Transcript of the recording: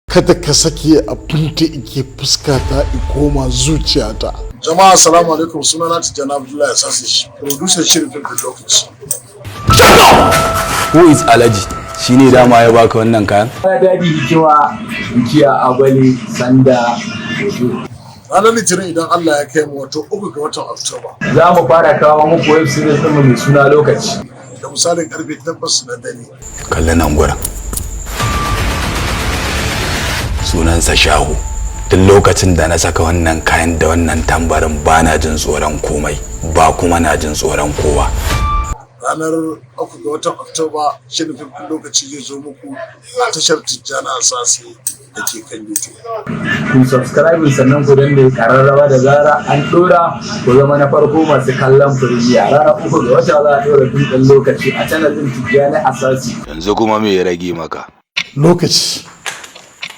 Kada ka sake abin da ike fuskata i koma zuciyata. Jama'a, assalamu alaikum. Sunana Tijjani Abdullahi Sasi, producer shirin fim din Lokaci. Who is Alhaji? Shi ne dama ya baka wannan kayan? Dadi Hikima, Inkiya Agwale, Sanda, Hoto. Ranar Litinin idan Allah ya kai mu, wato 3 ga watan Oktoba, za mu fara kawo muku web series ɗinmu mai suna Lokaci. Da misalin karfe 8 na dare. Kalli nan gurin. Sunansa Shahu. Duk lokacin da na saka wannan kayan da wannan tambarin, ba na jin tsoron komai, ba kuma na jin tsoron kowa. Ranar 3 ga watan Oktoba shirin fim din Lokaci zai zo muku a tashar Tijjani Asasi da ke kan YouTube. Ku subscribe, sannan ku danne kararrawa. Da zara an dora, ku zama na farko masu kallon premiere. Ranar 3 ga wata za a dora fim ɗin Lokaci a channel ɗin Tijjani Asasi. Yanzu kuma me ya rage maka? Lokaci.